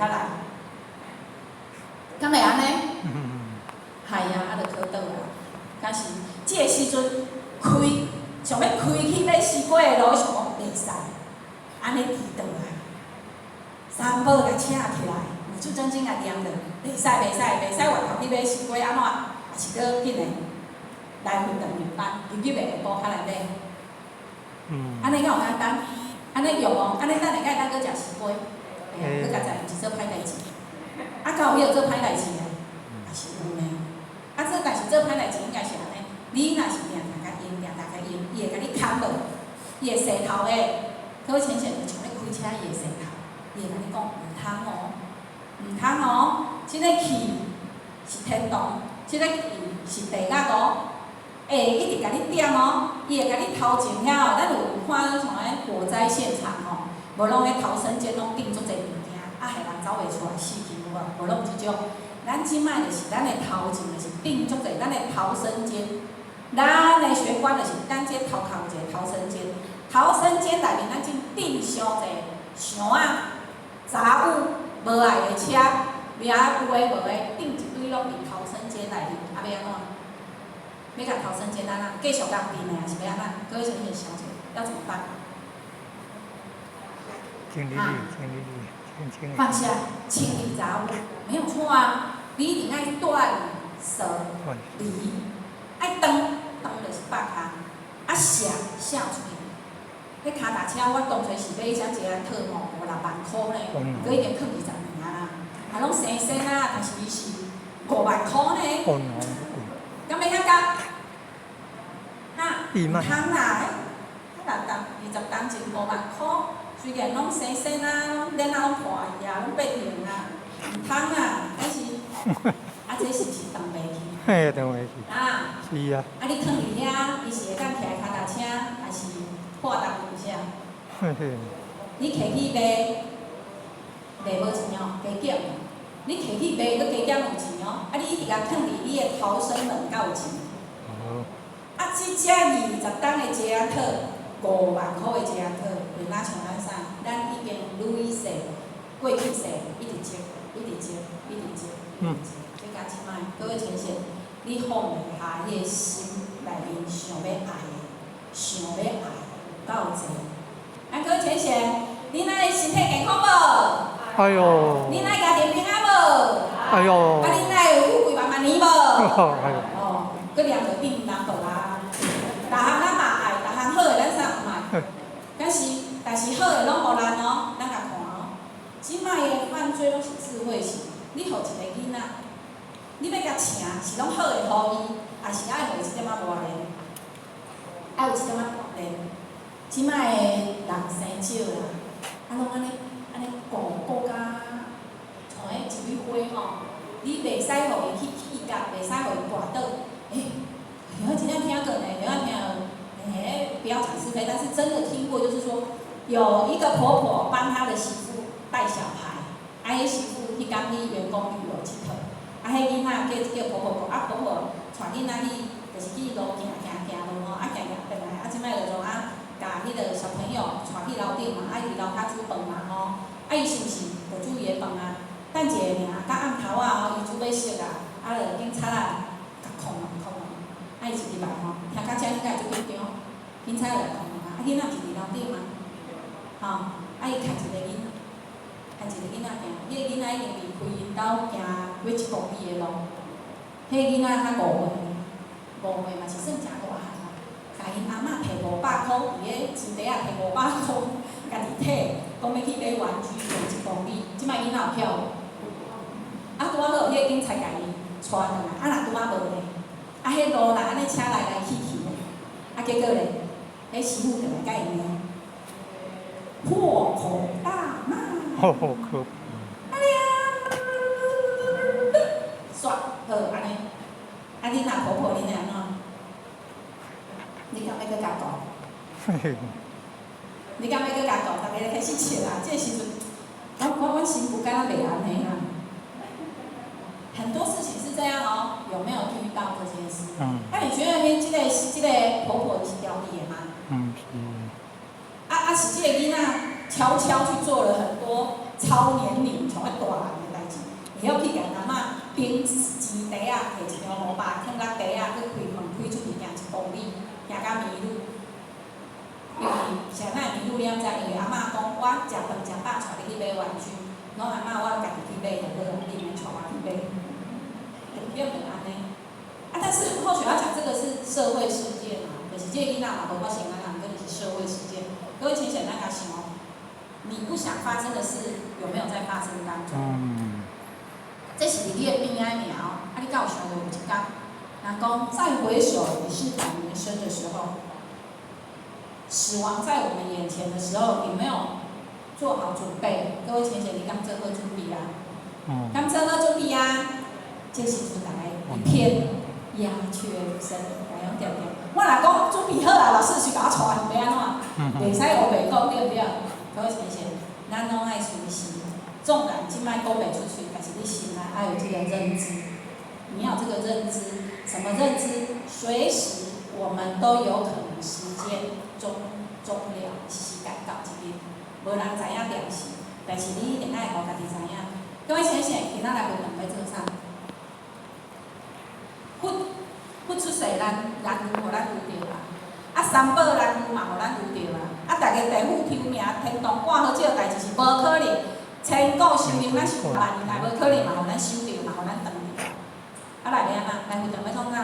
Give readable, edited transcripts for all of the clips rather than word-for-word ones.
較來，敢會按呢？係啊，啊就靠倒啊。但是這个時陣開，想欲開去買西瓜的路，想講袂使，按呢跌倒來，三寶共請起來，有主真正共念著，袂使袂使袂使回頭去買西瓜，按怎？也是閣緊的來回轉入班，入去下晡較來買。按呢敢有簡單？按呢用哦，按呢等下敢會當閣食西瓜？哎呀，閣共在毋是做歹代誌。啊，敢有彼個做歹代誌的？也是有呢。啊，這但是做歹代誌應該是按呢，你若是定定共用，定定共用，伊會共你牽落，伊會洗頭的。各位淺顯就像咧開車，伊會洗頭，伊會共你講毋通哦，毋通哦，這个去是天堂，這个去是地獄哦。會一直共你點哦，伊會共你頭前遐哦，咱有看像彼火災現場吼，無攏彼逃生間攏釘足濟物件，啊，予人走袂出來死去有無？無攏有這種。咱這擺就是咱的頭前就是釘足濟，咱的逃生間，咱的玄關就是咱這頭殼有一个逃生間，逃生間內面咱正釘傷濟箱仔、雜物、無愛的車，掠有的無的，釘一堆攏佇逃生間內面，啊欲按怎？欲共逃生間按怎？繼續共釘的，還是欲按怎？各位先生小姐要怎麼辦？清理清理清清。放下，清理雜物，沒有錯啊！你一定愛斷捨離，愛斷，斷就是放下，啊捨捨出去。彼跤踏車，我當初是買啥一個套吼，五六萬箍呢，閣已經囥20年啊啦，啊攏生鮮啊，但是伊是5萬箍呢。敢欲遐高？哈？毋通啦，彼六重20重前5萬箍，雖然攏生鮮啊，攏鏈仔攏破去啊，攏變形啊，毋通啊，但是，啊這是毋是斷袂去？嘿，斷袂去。啊。是啊。啊，你囥佇遐，伊是會當騎跤踏車，還是破動是毋是啊？嘿嘿。你摕去賣，賣無錢哦，加減。你摕去賣，閣加減有錢哦。啊，你一直共囥佇你的逃生門，才有錢。哦。啊，這只20重的捷安特，5萬箍的捷安特，就若像咱啥？咱已經累世過去世，一直積，一直積，一直積，一直積。這甲這擺，各位淺顯，你放袂下你的心內面想欲愛的，想欲愛的有夠濟。啊，各位淺顯，你若會身體健康無？哎喲。你若家庭平安無？哎喲。啊，你若會富貴萬萬年無？哎喲。哦，閣念著頂南無啦，逐項咱嘛愛，逐項好的咱啥毋愛。但是好的攏予咱哦，咱共看哦。這擺的犯罪攏是智慧型，你予一個囡仔，你欲共請是攏好的予伊，還是愛予伊一點仔磨練？愛有一點仔鍛鍊。這擺的人生少啦，啊攏按呢按呢顧顧甲像彼一蕊花吼，你袂使予伊去起角，袂使予伊跋倒。欸，我真正聽過呢，有聽，欸，不要講是非，但是真的聽過，就是說有一個婆婆幫她的媳婦帶小孩，啊，彼媳婦彼工去員工旅遊𨑨迌，啊，彼囡仔叫婆婆顧，啊，婆婆帶囡仔去，就是去路行行行路吼，啊，行行轉來，啊，這擺就講啊，共彼個小朋友帶去樓頂嘛，啊，伊佇樓跤煮飯嘛吼，啊，伊是毋是就煮伊的飯啊？等一下爾，到暗頭仔吼，伊煮欲熟啊，啊，就警察仔共敲門敲門，啊，伊一入來吼，聽到這應該會足緊張，警察就來敲門啊，啊，囡仔是佇樓頂嘛，吼，啊，伊牽一個囡仔，牽一個囡仔行，彼個囡仔已經離開𪜶兜行過1公里的路，彼個囡仔才五歲，5歲嘛是算誠大漢啊，共𪜶阿嬤提500箍，佇咧錢袋仔提500箍，家己提，講欲去買玩具，行1公里，這擺囡仔有巧無？啊，拄仔好，彼個警察共伊帶轉來，啊，若拄仔無咧，啊，彼路若按呢車來來去去咧，啊，結果咧，彼媳婦就來共伊罵，破口大罵。好可。啊你啊，煞好按呢，啊，你若婆婆你會按怎？你敢欲閣共講？你敢欲閣共講？逐家就開始笑啊！這個時陣，阮新婦敢若袂按呢啦。很多事情是這樣哦，有沒有遇到這件事？啊，你覺得彼這個婆婆是刁你的嗎？嗯，是。啊啊！是這個囡仔悄悄去做了很多超年齡，像彼大人的代誌，會曉去共阿嬤冰錢袋仔，提一條500囥落袋仔，去開門開出去行1公里，行到迷路。因為啥會迷路你敢知？因為阿嬤講我食飯食飽，帶你去買玩具。講阿嬤，我家己去買就好，你毋免帶我去買。對不對？按呢。啊，但是後續要講這個是社會事件嘛，就是這個囡仔嘛無發生啊，這個是社會事件。各位淺顯咱共想哦，你不想發生的事有沒有在發生當中？這是佇你的邊仔爾哦，啊，你敢有想過有一工，人講再回首，已是百年身的時候，死亡在我們眼前的時候，你沒有做好準備？各位淺顯，你敢做好準備啊？敢做好準備啊？這時陣大家一片鴉雀無聲，來講對不對？我若講準備好啊，老師是共我帶去欲按怎？袂使烏白講對不對？各位淺顯，咱攏愛隨時，縱然這擺講袂出喙，但是你心內愛有這個認知。你要這個認知，什麼認知？隨時我們都有可能時間終終了，時間到這邊，無人知影定時，但是你一定愛予家己知影。各位淺顯，今仔來佛堂欲做啥？佛佛出世，咱難有予咱拄著啊！啊，三寶難有嘛予咱拄著啊！啊，逐个地府抽名，天堂掛好少代誌是無可能，千古壽命咱是萬年內無可能嘛，予咱收著嘛，予咱斷著。啊，來欲按怎？來佛堂欲創啥？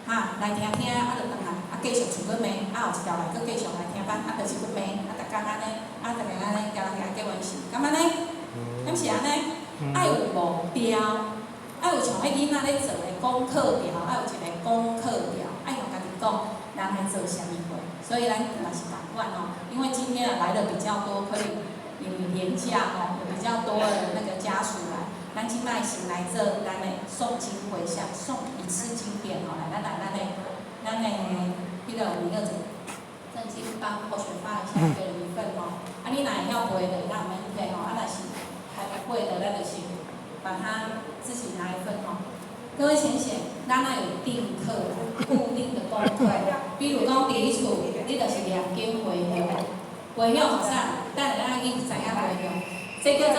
哈，來聽聽，啊，就轉來，啊，繼續厝閣罵，啊，後一條來閣繼續來聽班，啊，就是閣罵，啊，逐工按呢，啊，逐工按呢，交人共結冤仇，敢按呢？敢是按呢？愛有目標，愛有像彼囡仔咧做的功課表，愛有一個功課表，愛予家己講，咱愛做啥物貨。所以咱嘛是仝款哦，因為今天啊來的比較多，可以因為連假吼，有比較多的那個家屬來。咱這擺先來做咱的誦經迴向，誦一次經典吼，來，咱來咱的彼個彌勒真經幫後學發一下，一個人一份吼。啊，你若會曉背的，那免客吼；啊，若是還不會的，咱就是把它自己拿一份吼。各位淺顯，咱愛有定課，固定的功課。比如講，佇你厝，你就是念經回向，回向是啥？等下咱去知影回向，這叫做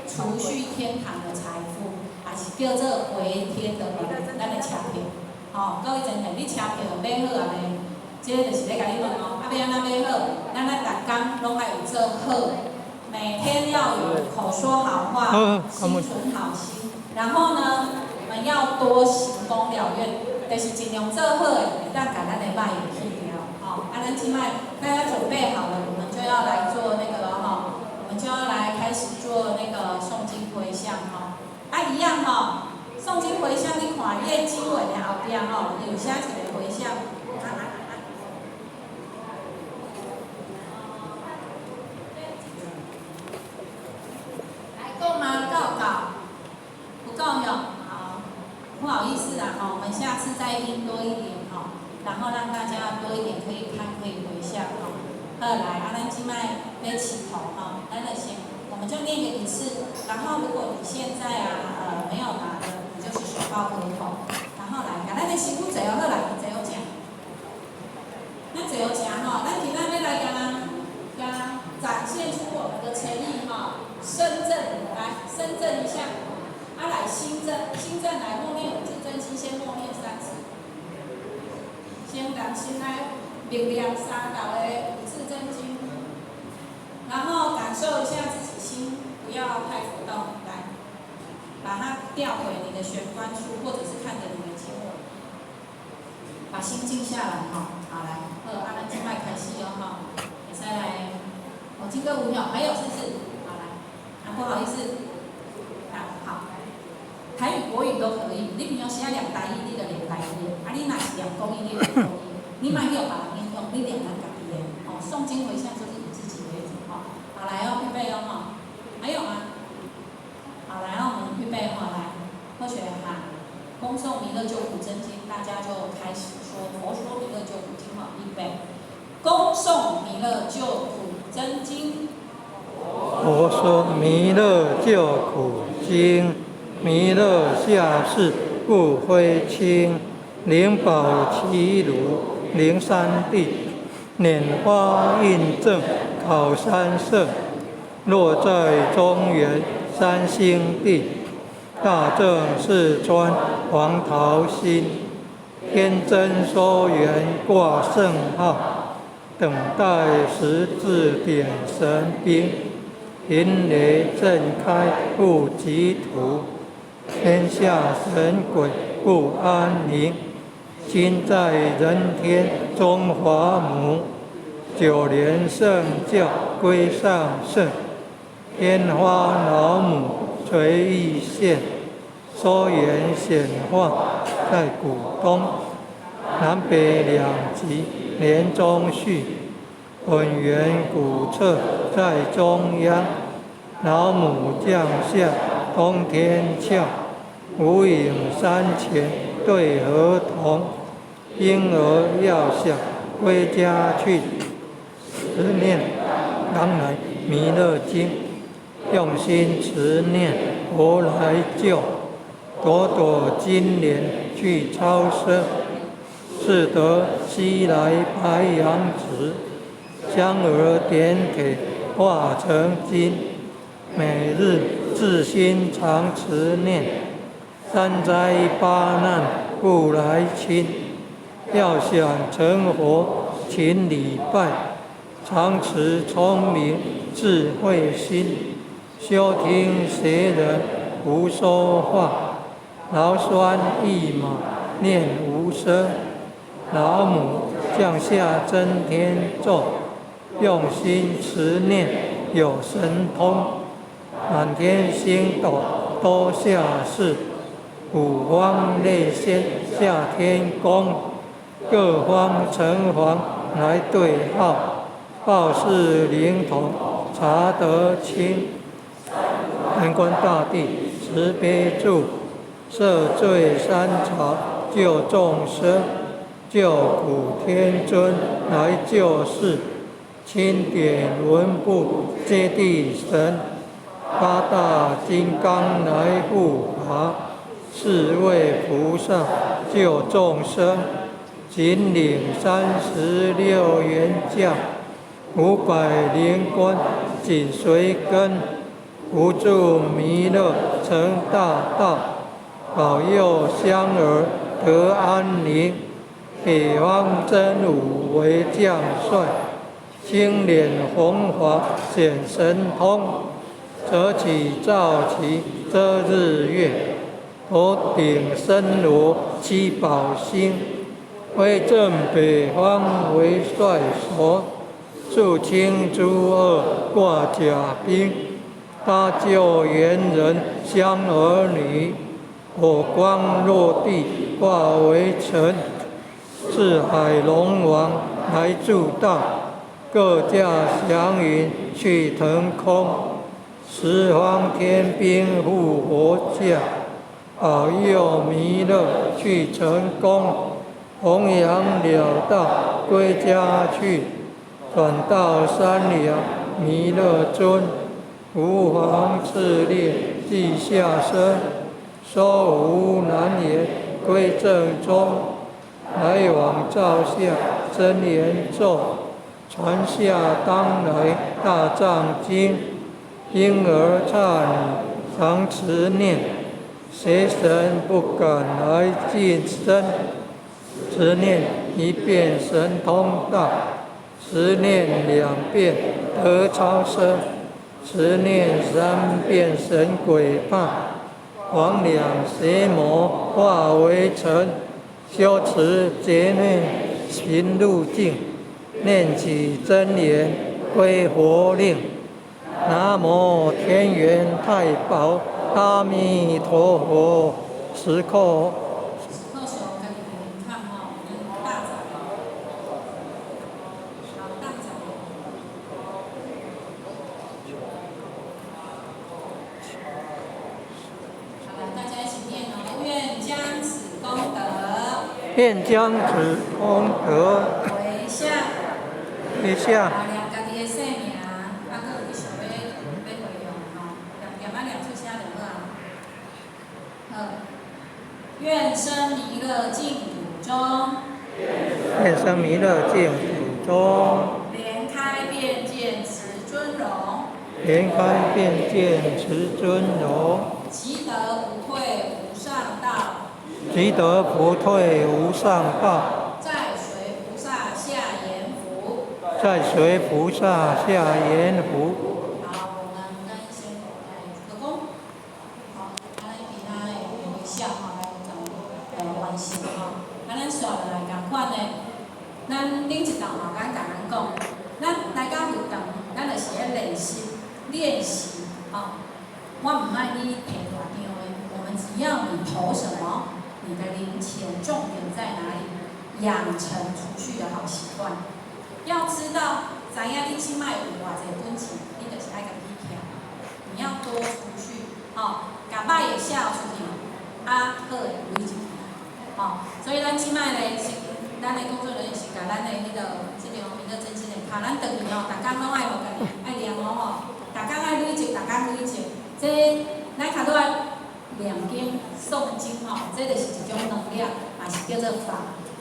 儲蓄天堂的財富，還是叫做回天的門？咱的車票，吼，各位真係，你車票買好啊未？這個就是咧共你問哦，啊，欲按怎買好？咱愛逐工攏愛有做好，每天要有口說好話，心存好心，然後呢，我們要多行功了願，就是盡量做好的，會當共咱的歹的去掉，吼。啊，咱這擺大家準備好了，我們就要來做那個了吼，我們就要來開始做那個誦經迴向吼。啊，一樣吼，誦經迴向，你看伊的經文的後壁吼，有寫一個迴向。啊啊啊！來夠嗎？夠夠？不夠喲。好，不好意思啦，吼，我們下次再印多一點吼，然後讓大家多一點可以看，可以迴向吼。好，來，啊，咱這擺欲起頭吼，咱就先，我們就念個一次，然後如果你現在啊，沒有拿的，你就是手抱額頭，然後來，共咱的師父坐好來，坐好正。咱坐好正吼，咱今仔欲來共人，共人展現出我們的誠意哈。深圳來，深圳一下，啊來新鎮，新鎮來默念五字真經，先默念三次。先共先來默念三道的五字真經，然後感受一下自己心不要太浮動，來，把它調回你的玄關處，或者是看着你的經文，把心靜下來哈。好來，好，啊，咱這擺開始哦哈，會使來，哦，這個5秒，還有是不是？好來，啊不好意思，啊好，台語、國語都可以。你平常時愛念台語，你就念台語；啊，你若是念國語，你就念國語。你莫去予別人影響，你念咱家己的。哦，誦經迴向就是以自己為主哈。好來哦，預備哦哈。還有嗎？好來哦，我們預備哈來，科學哈，恭誦彌勒救苦真經，大家就開始說佛說彌勒救苦經哈，預備，恭誦彌勒救苦真經。佛說彌勒救苦經，彌勒下世不非輕，靈寶齊魯靈山地，拈花印證考山聖，落在中原三星地，大正四川黄桃心，天真说圆挂圣号，等待十字点神兵，云雷震开护极土，天下神鬼不安宁。今在人天中华母，九莲圣教归上圣，天花老母垂玉现，说圆显化在古东，南北两极连中续，本源古册在中央，老母降下通天窍，无影山前对河童，婴儿要想归家去，持念当来弥勒经，用心持念佛来救，朵朵金莲去超生，是得西来白羊子，香儿点铁化成金，每日自心常持念，三灾八难不来侵。要想成佛，勤礼拜，常持聪明智慧心，休听邪人胡说话，劳酸一马念无声，老母降下真天咒，用心持念有神通，满天星斗都下世，五方列仙下天宫，各方城隍来对号，报是灵童查得清，三官大帝慈悲住，赦罪三朝救众生，救苦天尊来救世，钦点文部揭谛神，八大金刚来护法，四位菩萨救众生，紧领36员将，500灵官紧随跟，扶助弥勒成大道，保佑香儿得安宁。北方真武为将帅，青脸红发显神通，折起皂旗遮日月，头顶森罗七宝星，威震北方为帅首，肃清诸恶挂甲兵，搭救猿人香儿女，火光落地化为尘，四海龙王来助道，各驾祥云去腾空，十方天兵护佛驾，保佑弥勒去成功，弘扬了道归家去，转到三良弥勒尊，吾皇敕令即下生，说无难言归正宗，来往造下真言咒，传下当来大藏经，婴儿刹女常持念，邪神不敢来近身。持念一遍神通大，持念两遍得超生，持念三遍神鬼怕，魍魉邪魔化为尘。修持觉念行入境，念起真言归佛令。南无天元太保阿弥陀佛，时刻。时刻上家己来看吼，咱大宅。好，大宅。好，来，大家一起念哦。愿将此功德，愿将此功德回向，回向。啊，念家己的姓名，啊，阁有你想欲欲回向吼，念念啊念出声就好啊。好，愿生弥勒净土中，愿生弥勒净土中，莲开遍见慈尊容，眼開便見慈尊容，即得不退無上道，即得不退無上道。再隨菩薩下閻浮。再隨菩薩下閻浮。好，我們跟仙佛來鞠躬。好，啊，咱其他的微笑吼來共完成吼。啊，咱紲落來仝款的，咱頂一道嘛，敢共咱講，咱來到佛堂，咱就是咧練習練習吼。我毋愛你提大張的，我們只要你投什麼，你的零錢重點在哪裡，養成儲蓄的好習慣。要知道，知影你這擺有偌濟本錢，你就是愛共起徛。你要多儲蓄，吼，共歹的寫出去，啊，好的累積起來，吼。所以咱這擺咧，是咱的工作人員是共咱的彼個這張明樂真經的卡，咱轉去吼，逐工攏愛予家己愛念哦吼，逐工愛累積，逐工累積。這咱較拄愛念經、誦經吼，這就是一種能量，嘛是叫做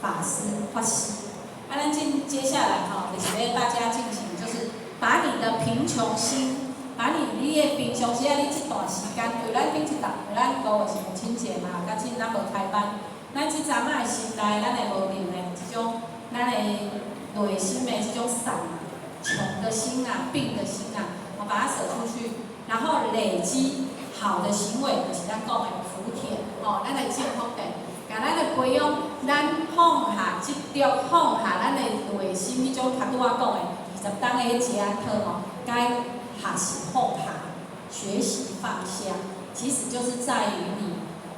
法師法師。啊，咱進接下來吼，就是欲大家進行，就是把你的貧窮心，把你的平常時啊，你這段時間，對咱頂一檔，咱五月是母親節嘛，較緊咱無開班，咱這陣仔的心內，咱的無定的這種，咱的內心的這種散啊，窮的心啊，病的心啊，我把它捨出去，然後累積好的行為，就是咱講的福田，吼，咱來種福田。共咱來培養，咱放下執著，放下咱的內心彼種較拄仔講的20冬的彼一安套吼，該學習放下，學習放下，其實就是在於你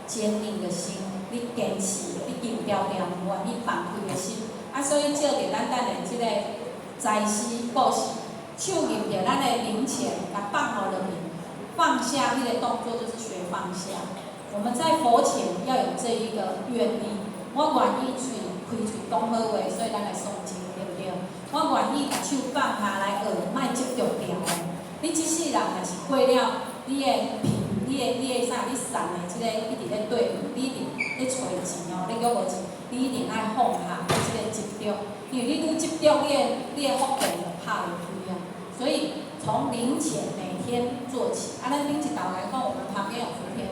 堅定的心，你堅持，你堅定定願意放開的心。啊，所以借著咱等下這個財施布施，手入著咱的零錢，共放予落去，放下彼個動作就是學放下。我們在佛前要有這一個願意，我願意喙開喙講好話，所以咱來誦經，對不對？我願意共手放下來學，莫執著牢的。你這世人若是過了，你的貧，你的啥？你散的這個一直咧對付，你一直咧揣錢哦，你閣無錢，你一定愛放下你這個執著，因為你愈執著，你的福田就拍袂開啊。所以從零錢每天做起，啊，咱頂一道來講，我們旁邊有福田。